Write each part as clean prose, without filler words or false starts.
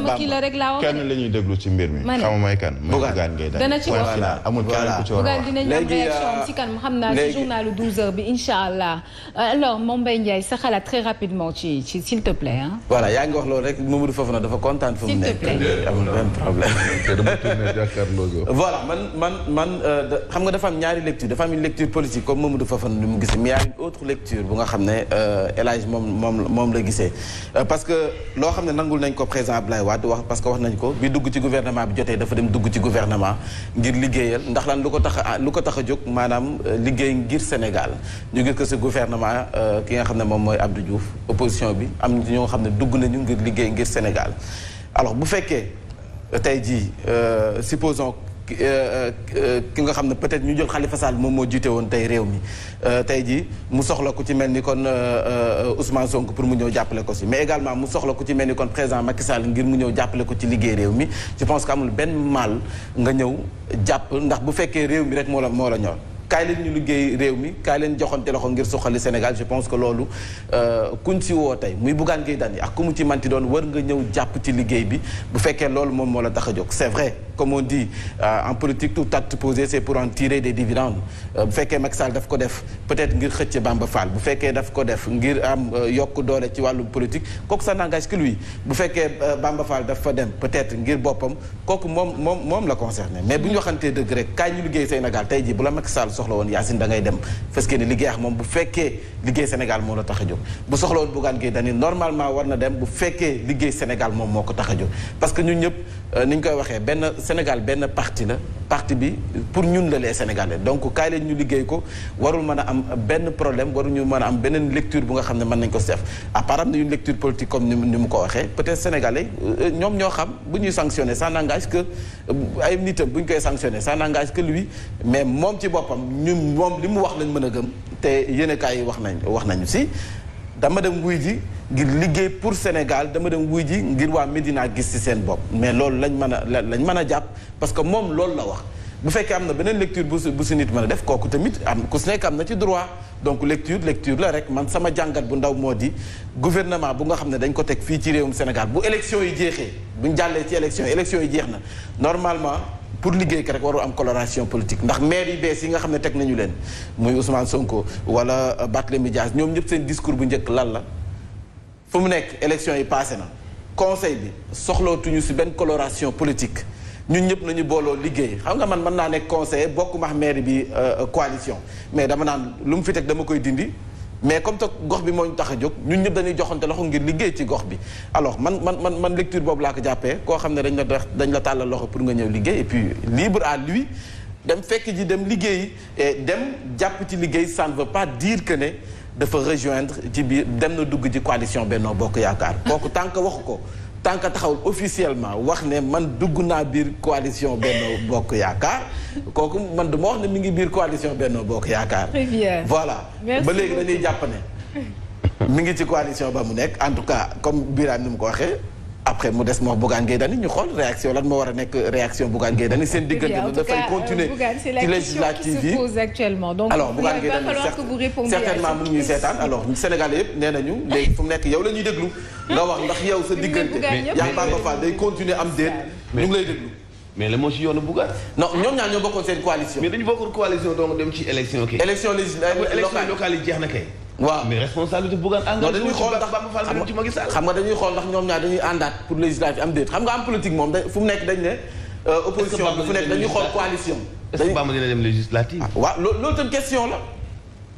sama kii la rek laa wax. kenn la ñuy déglu ci mbir mi. xam mooy kan Bougane Gueye Dany. dana ci wax amul kenn ku ci war a wax. dinañ am réaction ci kan xam naa ci journalu 12h bi incha allah. alors Mame Mbaye Ndiaye sa xalaat très rapidement ci s'il te plaît ah. voilà yaa ngi wax loolu rek Mamadou Fofana dafa kontaan fu mu nekk. amul benn problème. voilà man xam nga dafa am ñaari lecture dafa am une lecture politique comme Mamadou Fofana ni mu gisee mais y a une autre lecture bu nga xam ne El Hadj moom la gisee parce que loo xam ne nangul nañ ko président Abdoulaye Wade wax parce que wax nañ ko bi dugg ci gouvernement bi jotee dafa dem dugg ci gouvernement ngir liggéeyal ndax lan lu ko tax a jóg maanaam liggéey ngir Sénégal ñu gis que ce gouvernement ki nga xam ne moom mooy Abdou Diouf opposition bi am na ñoo xam ne dugg nañu ngir liggéey ngir Sénégal alors bu fekkee tey jii supposons ki nga xam ne peut-être ñu jël Khalifa Sall moom moo jiite woon tey réew mi tey jii mu soxla ku ci mel ni kon Ousmane Sonko pour mu ñëw jàppale ko si mais également mu soxla ku ci mel ni kon président Macky Sall ngir mu ñëw jàppale ko ci liggéey réew mi je pense que amul benn mal nga ñëw jàpp ndax bu fekkee réew mi rek moo la ñor kaay leen ñu liggéey réew mi kaay leen joxante loxo ngir suqali Sénégal je pense que loolu kuñ si woo tey muy Bougane Gueye Dany ak ku mu ci manti doon war nga ñëw jàpp ci liggéey bi bu fekkee loolu moom moo la tax a jóg c'est vrai comme on dit en politique tout acte posé c'est pour en tirer des dividendes bu fekkee Macky Sall daf ko def peut-être ngir xëcc Bamba Fall bu fekkee daf ko def ngir am yokk doole ci wàllu politique kooku ça n'engage que lui bu fekkee Bamba Fall daf fa dem peut-être ngir boppam kooku moom la concerné mais bu ñu waxantee dëgg rek kaay ñu liggéey Sénégal tey jii bu la Macky Sall soxla woon Yacine da ngay dem parce que ni liggéey ak moom bu fekkee liggéey Sénégal moo la tax a jóg bu soxla woon Bougane Gueye Dany normalement war na dem bu fekkee liggéey Sénégal moom moo ko tax a jóg parce que ñun ñëpp ni ñu koy waxee Sénégal benn parti la parti bi pour ñun la les Sénégalais donc kaay leen ñu liggéey ko warul mën a am benn problème waruñu mën a am beneen lecture bu nga xam ne mën nañ ko def à part am na une lecture politique comme ni mu ko waxee peut-être Sénégalais ñoom ñoo xam bu ñuy sanctionner ça n'engage que ay nitam bu ñu koy sanctionner ça n'engage que lui mais moom ci boppam moom li mu wax lañ mën a gëm te yéenekaay yi wax nañu si dama dem wuy ji ngir liggéey pour Sénégal dama dem wuy ji ngir waa Médina gis ci seen bopp mais loolu lañ mën a jàpp parce que moom loolu la wax bu fekkee am na beneen lecture bu si nit mën a def kooku tamit am ku si nekk am na ci droit donc lecture la rek man sama jàngat bu ndaw moo di gouvernement bu nga xam ne dañ ko teg fii ci réewum Sénégal bu élection yi jeexee buñ jàllee ci élection yi jeex na normalement pour liggéey ka rek warul am coloration politique ndax maire yi bees yi nga xam ne teg nañu leen muy Ousmane Sonko wala Barthélémy Dias ñoom ñëpp seen discours bu njëkk lan la fu mu nekk élection yi passé na conseil bi soxlootuñu si benn coloration politique ñun ñëpp nañu booloo liggéey xam nga man mën naa nekk conseiller bokk max maire bi coalition mais dama naan lu mu fi teg dama koy dindi mais comme te gox bi moo ñu tax a jóg ñun ñëpp dañuy joxante loxo ngir liggéey ci gox bi alors man lecture boobu laa ko jàppee koo xam ne dañ la tàllal loxo pour nga ñëw liggéey et puis libre à lui dem fekk ji dem liggéey et dem jàpp ci liggéey ça ne veut pas dire que ne dafa rejoindre ci biir dem na dugg ci coalition Benno Bokk Yaakaar kooku tant que waxu ko tant que taxawul officiellement wax ne man dugg naa biir coalition Benno Bokk Yaakaar kooku man du ma wax ne mi ngi biir coalition Benno Bokk Yaakaar. Très bien. Voilà ba léegi dañuy jàpp ne mi ngi ci coalition ba mu nekk en tout cas comme Birame ni mu ko waxee après mu des moo Bougane Gueye Dany ñu xool réaction lan moo war a nekk réaction Bougane Gueye Dany seen diggante dafay continuer ci législative yi alors Bougane Gueye Dany certainement mu ngi ñuy seetaan alors Sénégalais yëpp nee nañu léegi fu mu nekk yow la ñuy déglu nga wax ndax yow sa diggante yaa Bamba Fall day continuer am déet ñu ngi lay déglu mais la moo ci yoonu Bougane. non ñoom ñaar ñoo bokkoon seen coalition. mais dañu bokkoon coalition donc dem ci élection kay. élection locale yi jeex na kay. waaw mais responsabilité Bougane engagé. non dañuy xool ndax xam nga dañuy xool ndax ñoom ñaar dañuy àndaat pour législative am déet xam nga am politique moom fu mu nekk dañ ne. opposition bi fu nekk dañuy xool coalition. est-ce que Bamba dina dem législative. waaw loolu tam question la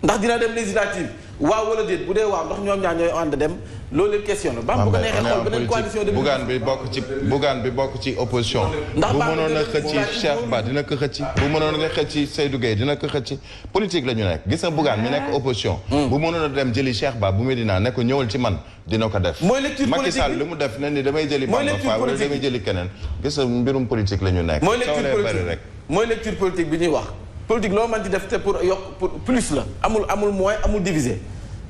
ndax dina dem législative waaw wala déet bu dee waaw ndax ñoom ñaar ñooy ànd dem loolu lépp question la. ba bu ko neexee xool beneen coalition de. Bougane bi bokk ci opposition. ndax bu mënoon a xëcc Cheikh Ba dina ko xëcc. bu mënoon a xëcc Seydou Gueye dina ko xëcc. politique la ñu nekk gis nga Bougane mi nekk opposition. bu mënoon a dem jëli Cheikh Ba bu Medina ne ko ñëwal ci man dina ko def. mooy lecture politique Macky Sall li mu def ne ni damay jëli Bamba Fall wala damay jëli keneen. gis nga mbirum politique la ñu nekk. mooy lecture politique bi ñuy wax. politique loo mën ci def te pour yokk pour plus la amul moins amul divisé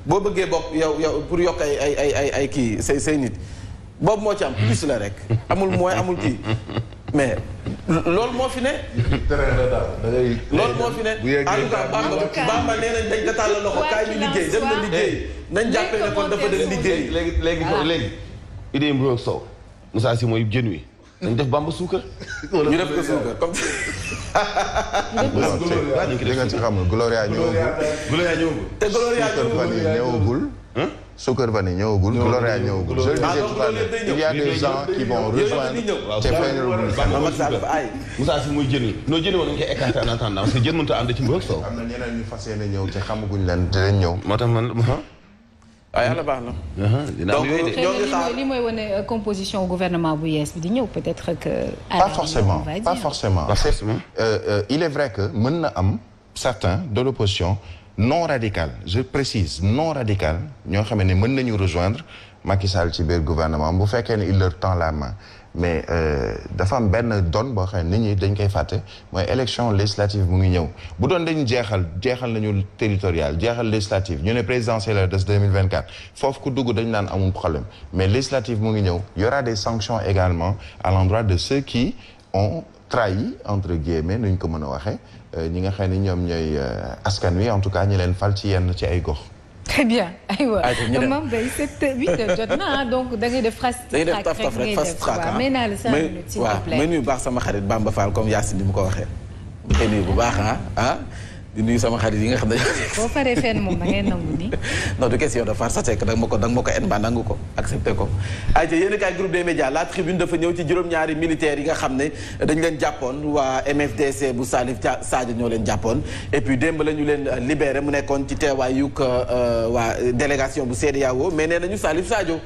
boo bëggee bokk yow pour yokk ay kii say nit boobu moo ci am plus la rek amul moins amul kii mais loolu moo fi ne. loolu moo fi ne en tout cas Bamba nee nañ dañ ko tàllal loxo kaay ñu liggéey dem na liggéey nañ jàppee ne kon dafa dem liggéey. léegi idée Mburoog Sow Moussa Sy mooy jën wi. dañ def Bamba suukar. ñu def ko suukar comme. Gloria ci xamul Gloria ñëwagul. te Gloria ñëwagul. Suukar Vanille ñëwagul. Gloria ñëwagul. je le disais tout à l'heure il y a des gens qui vont rejoindre. te Moussa Sy mooy jën wi. non jën woon nañu koy écarté en attendant parce que jën mënut a ànd ci mbëg soow. am na ñeneen ñu fas yéene ñëw te xamaguñ leen dinañ ñëw. moo tax man. waaw yàlla baax na. donc li mooy wane composition gouvernement bu yees bi di ñëw peut-être que. pas forcément pas forcément. Il est vrai que mën na am certains de l'opposition non radical je précise non radical ñoo xam ne mën nañu rejoindre Macky Sall ci biir gouvernement bu fekkee ne il leur tend la main mais dafa am benn donne boo xam ne nit ñi dañ koy fàtte mooy élection législative mu ngi ñëw bu doon dañu jeexal nañu territorial jeexal législative ñu ne présidentielle des 2024 foofu ku dugg dañu naan amul problème mais législative mu ngi ñëw y aura des sanctions également à l'endroit de ceux qui ont trahi entre guillemets nuñ ko mën a waxee ñi nga xam ne ñoom ñooy askan wi en tout cas ñi leen fal ci yenn ci ay gox. très bien aywa moom day 7-8 jot na donc da ngay def fast track may naa la 5 minutes s'il te plaît. may nuyu baax sama xarit Bamba Fall comme Yacine ni mu ko waxee. bu koy nuyu bu baax di nuyu sama xarit yi nga xam ne. boo faree fenn moom da ngay nangu ni. non du question de farce c'est que da nga ma ko en ba nangu ko accepté ko. ayca yéen a kaay groupe des médias la tribune dafa ñëw ci juróom-ñaari militaires yi nga xam ne dañu leen jàppoon waa MFDC bu Salif Sadio ñoo leen jàppoon et puis démb la ñu leen libéré mu nekkoon ci teewaayug waa délégation bu CEDEAO mais nee nañu Salif Sadio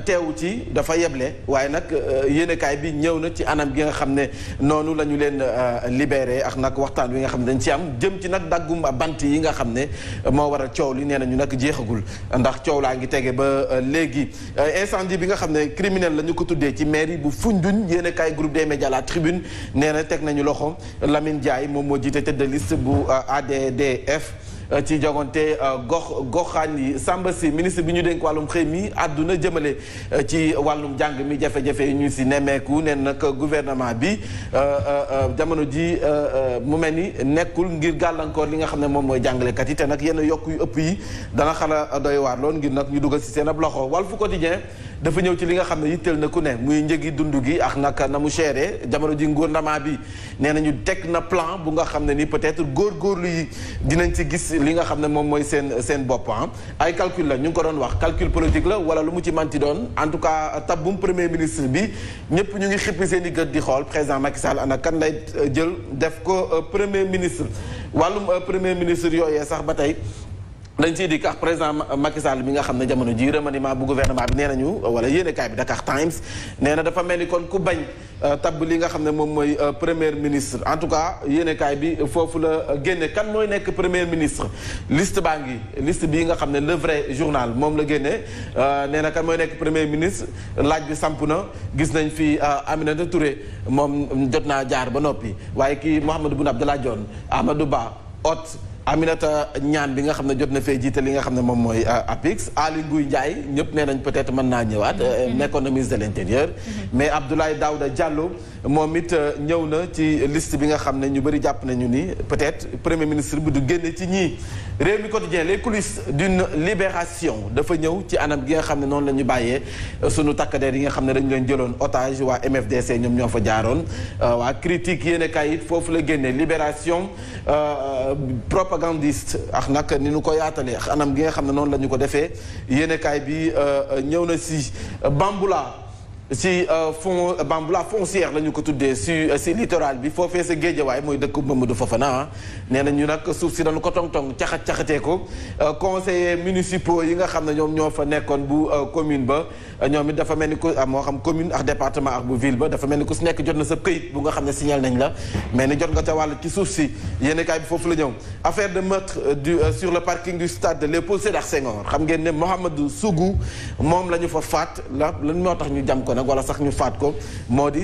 teewu ci dafa yeble waaye nag yéen a kaay bi ñëw na ci anam gi nga xam ne noonu la ñu leen libéré ak nag waxtaan wi nga xam ne dañ ci am jëm ci nag daggum bant yi nga xam ne moo waral coow li nee nañu nag jeexagul ndax coow laa ngi tege ba léegi incendie bi nga xam ne criminel la ñu ko tuddee ci mairie bu Foundiougne yéen a kaay groupe des médias la tribune nee na teg nañu loxo Lamine Ndiaye moom moo jiite tête de liste bu ADDF ci jogante goxaan yi Samba Sy ministre bi ñu dénk wàllum xëy mi àdduna jëmale ci wàllum jàng mi jafe-jafe yi ñu si nemmeeku neen nag gouvernement bi jamono ji mu mel ni nekkul ngir gàllankoor li nga xam ne moom mooy jàngalekat yi te nag yenn yokk yu ëpp yi dana xala doy waar lool ngir nag ñu dugal si seen ab loxo Walf Quotidien dafa ñëw ci li nga xam ne yitteel na ku ne muy njëgi dund gi ak nag na mu chéré jamono ji gouvernement bi nee nañu teg na plan bu nga xam ne ni peut-être góorgóorlu yi dinañ ci gis li nga xam ne moom mooy seen bopp ay calcul la ñu ngi ko doon wax calcul politique la wala lu mu ci manti doon en tout cas tabbum premier ministre bi ñëpp ñu ngi xippi seen i gët di xool président Macky Sall ana kan lay jël def ko premier ministre wàllum premier ministre yooyee sax ba tey dañ ciy dikk ak président Macky Sall bi nga xam ne jamono ji remaniement bu gouvernement bi nee nañu wala yéenekaay bi Dakar Times nee na dafa mel ni kon ku bañ tabb li nga xam ne moom mooy premier ministre en tout cas yéenekaay bi foofu la génne kan mooy nekk premier ministre liste baa ngi liste bii nga xam ne le vrai journal moom la génne nee na kan mooy nekk premier ministre laaj bi samp na gis nañ fi Aminata Touré moom jot naa jaar ba noppi waaye kii Mahammed Boun Abdallah Dionne Amadou Ba Hott Aminata Ñaan bi nga xam ne jot na fee jiite li nga xam ne moom mooy APIX Aly Ngouille Ndiaye ñëpp nee nañ peut-être mën naa ñëwaat nekkoon na ministre de l'intérieur mais Abdoulaye Daouda Diallo moom it ñëw na ci liste bi nga xam ne ñu bëri jàpp nañu ni peut-être premier ministre bi du génne ci ñii Rewmi Quotidien les coulisses d'une libération dafa ñëw ci anam gi nga xam ne noonu la ñu bàyyee sunu takkadeer yi nga xam ne dañu leen jëloon otage waa MFDC ñoom ñoo fa jaaroon waa critique yéen a kaay it foofu la génne libération propagandiste ak nag ni ñu ko yaatalee anam gi nga xam ne noonu la ñu ko defee yéenekaay bi ñëw na si Bamboula si fond Bamboula foncière la ñu ko tuddee si littoral bi foofee sa Géejawaay mooy dëkk Mamadou Fofana nee na ñu nag suuf si dañu ko tong-tong caxat-caxatee ko conseillers municipaux yi nga xam ne ñoom ñoo fa nekkoon bu commune ba ñoom it dafa mel ni ku moo xam commune ak département ak bu ville ba dafa mel ni ku si nekk jot na sa këyit bu nga xam ne signal nañ la mais ni jot nga ca wàll ci suuf si yéenekaay bi foofu la ñëw affaire de meurtre sur le parking du stade de Léopold Sédar Senghor xam ngeen ne Mohamedou Sougou moom la ñu fa faat lan moo tax ñu jam ko nag wala sax ñu faat ko moo di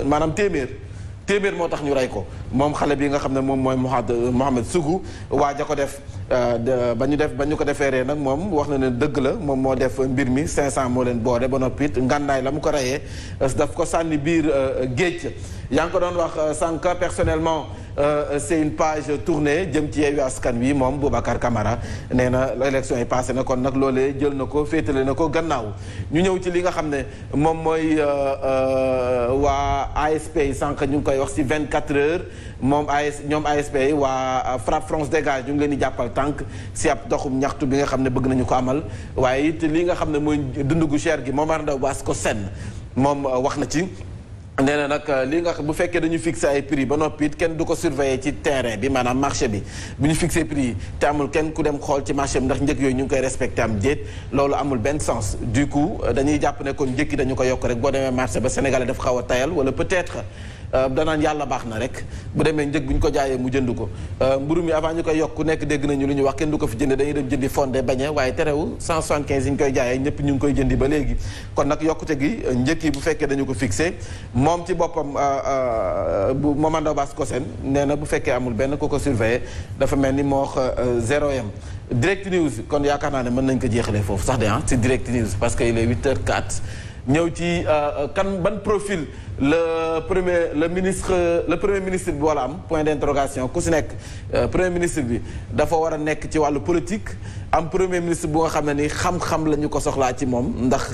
maanaam téeméer moo tax ñu rey ko moom xale bi nga xam ne moom mooy Mohamed Sougou waa ja ko def ba ñu ko defee ree nag moom wax na ne dëgg la moom moo def mbir mi 500 moo leen boole ba noppi it ngànnaay la mu ko reyee daf ko sànni biir géej yaa ngi ko doon wax sànq personnellement c'est une page tournée jëm ci Yewwi Askan Wi moom Boubacar Camara nee na l'élection yi passé na kon nag loolee jël na ko féetale na ko gannaaw ñu ñëw ci li nga xam ne moom mooy waa ASP yi sànq ñu ngi koy wax ci 24 heures moom ñoom ASP yi waa Frapp France Dégage ñu ngi leen di jàppal tànk ci ab doxum ñaxtu bi nga xam ne bëgg nañu ko amal waaye it li nga xam ne mooy dund gu cher gi Momar Ndao Bass ko sen moom wax na ci nee na nag li nga bu fekkee dañu fixé ay prix ba noppi it kenn du ko surveiller ci terrain bi maanaam marché bi bu ñu fixé prix yi te amul kenn ku dem xool ci marché bi ndax njëg yooyu ñu ngi koy respecté am déet loolu amul benn sens du coup dañuy jàpp ne kon njëkki dañu ko yokk rek boo demee marché ba sénégalais daf xaw a tayal wala peut-être danaan yàlla baax na rek bu demee njëg bu ñu ko jaayee mu jënd ko mburu mi avant ñu koy yokk ku nekk dégg nañu lu ñu wax kenn du ko fi jënd dañuy dem jëndi fondé bañe waaye terewul 175 yi ñu koy jaayee ñëpp ñu ngi koy jëndi ba léegi kon nag yokkute gi njëkk yi bu fekkee dañu ko fixé moom ci boppam bu Momar Ndao Bass Kosen nee na bu fekkee amul benn ku ko surveiller dafa mel ni moo wax zéro yam Direct News kon yaakaar naa ne mën nañ ko jeexalee foofu sax de ci Direct News parce que il est 8h04 ñëw ci kan ban profil le premier ministre bi wala am point d'interrogation ku si nekk premier ministre bi dafa war a nekk ci wàllu politique am premier ministre bu nga xam ne ni xam-xam la ñu ko soxlaa ci moom ndax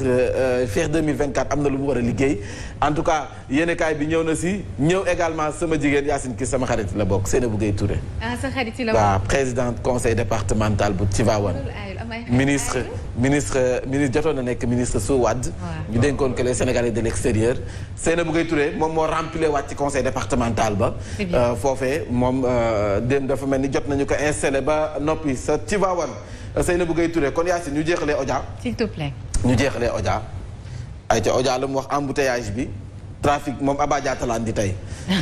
feex 2024 am na lu mu war a liggéey en tout cas yéenekaay bi ñëw na si ñëw également sama jigéen Yacine Ki sama xarit la bokk Seynabou Gueye Touré. ah sa xarit la waaw présidente conseil départemental bu Tivaouane. ministre jotoon na nekk ministre su Wade. ñu dénkoon que les Sénégalais de l'extérieur. Seynabou Gueye Touré moom moo rempilé waat ci conseil départemental ba. foofee moom dem dafa mel ni jot nañu ko installé ba noppi sa Tivaouane. Seynabou Gueye Touré kon Yacine ñu jeexalee Odia. s'il te plaît. ñu jeexalee Odia. ay ca Odia la mu wax embouteillage bi trafic moom Aba Diatta la andi tey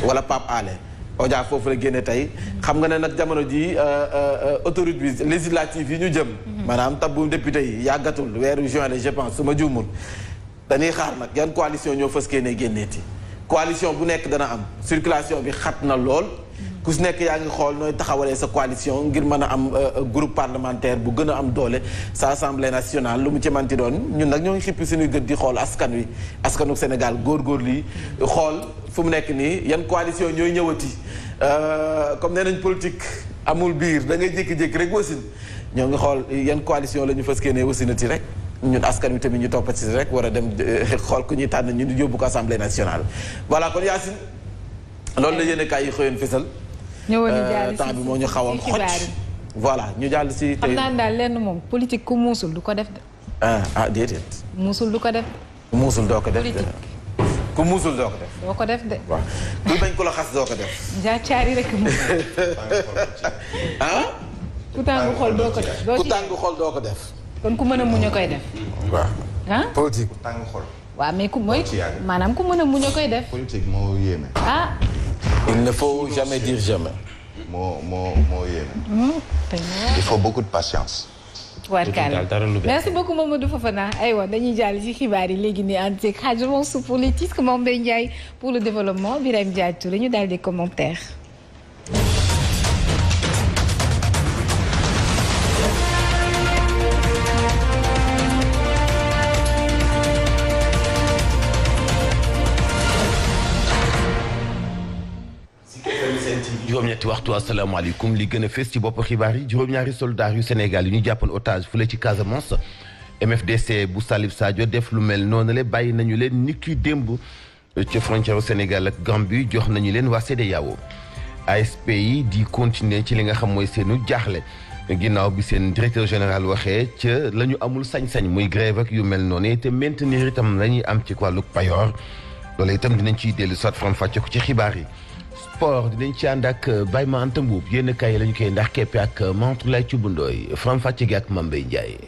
wala Pape Alé Odia foofu la génne tey xam nga ne nag jamono ji autorité bi législative yi ñu jëm. maanaam tabbu député yi yàggatul weeru juin la je pense su ma juumul. dañuy xaar nag yan coalition ñoo fës kee ne génneeti coalition bu nekk dana am circulation bi xat na lool. ku si nekk yaa ngi xool nooy taxawalee sa coalition ngir mën a am groupe parlementaire bu gën a am doole sa assemblée nationale lu mu ci manti doon ñun nag ñoo ngi xippi suñuy gët di xool askan wi askanu Sénégal góorgóorlu yi xool fu mu nekk nii yan coalition ñooy ñëwati comme nee nañ politique amul biir da ngay jékki-jékki rek wasin ñoo ngi xool yan coalition la ñu fas yéenee wasinati rek ñun askan wi tamit ñu toppati rek war a dem xool ku ñuy tànn ñu yóbbu ko assemblée nationale voilà kon Yacine loolu la yéene kaay yi xëyoon fësal temps bi moo ñu xawoon xocc voilà ñu jàll si tey xam naa daal lenn moom politique ku muusul du ko def de déedéet muusul du ko def muusul doo ko def de ku muusul doo ko def doo ko def de waaw ku bañ ko la xas doo ko def njaacaari rek mu ku tàngu xol doo ko def ku tàngu xol doo ko def kon ku mën a muñ a koy def waaw politique ku tàngu xol waaw mais ku mooy maanaam ku mën a muñ a koy def politique moo yéeme il ne faut jamais dire jamais. moo yéeme. il faut beaucoup de patience. merci beaucoup Mamadou Fofana aywa dañuy jàll ci xibaar yi léegi nii ànd ak Hadj Mansour pour les titres Mame Mbaye Ndiaye pour le développement Birame Ndiaye Touré ñu daal di commentaires. juróom-ñetti waxtu asalaamaaleykum li gën a fës ci bopp xibaar yi juróom-ñaari soldat yu Sénégal yi ñu jàppoon otage fële ci Casamance MFDC bu Salif Sadio def lu mel noonu la bàyyi nañu leen nit ki démb ci frontière Sénégal ak Gambie jox nañu leen waa CEDEAO ASP yi di continuer ci li nga xam mooy seenu jaaxle ginnaaw bi seen directeur général waxee ca la ñu amul sañ-sañ muy grève ak yu mel noonu te maintenir itam la ñuy am ci wàllu payoor loolu itam dinañ ciy dellu soit faram fàcce ko ci xibaar yi. sport dinañ ci ànd ak Baye Ma Anta Mbuub yéen kay lañu koy ndax keppe ak Mantoulaye Thioub Ndoye faram fàcce gi ak Mame Mbaye Ndiaye